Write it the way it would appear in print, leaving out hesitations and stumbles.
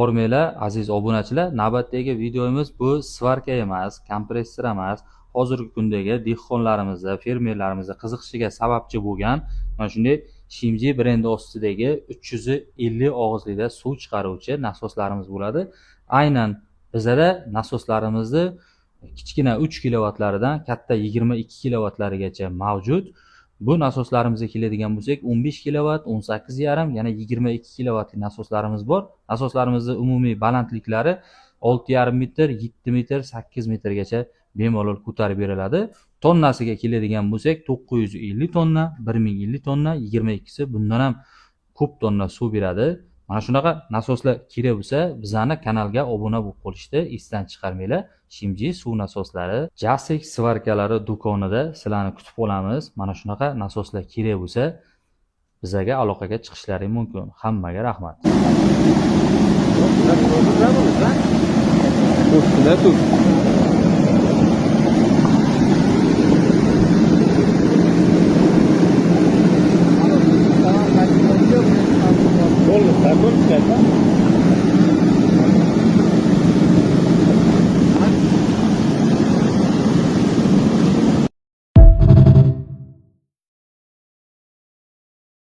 Hormanglar, aziz obunachilar. Navbatdagi videomiz bu svarka emas, kompressor emas. Hozirgi kundagi dehqonlarimizda, fermerlarimizda qiziqishiga sababchi bo'lgan mana shunday Shimji brendi ostidagi 350 og'izlikda suv chiqaruvchi nasoslarimiz bo'ladi. Aynan bizada nasoslarimizni kichkina 3 kilovattlaridan katta 22 kilovattlarigacha mavjud. Bu nasoslarimizga keladigan bo'lsak, 15 kilovat, 18,5, yana 22 kilovatli nasoslarimiz bor. Nasoslarimizni umumiy balandliklari 6,5 metr, 7 metr, 8 metrgacha bemalol ko'tarib beriladi. Tonnasiga keladigan bo'lsak, 950 tonna, 1050 tonna, 22si bundan ham ko'p tonna suv beradi. Mana shunaqa nasoslar kerak bo'lsa, bizani kanalga obuna bo'lib qolishni esdan chiqarmanglar. Shimji suv nasoslari Jasek svarkalari do'konida sizlarni kutib qolamiz. Mana shunaqa nasoslar kerak bo'lsa, bizaga aloqaga chiqishlaring mumkin. Hammaga rahmat. Qo'shdilar тут. Bo'ldi, закончили, да?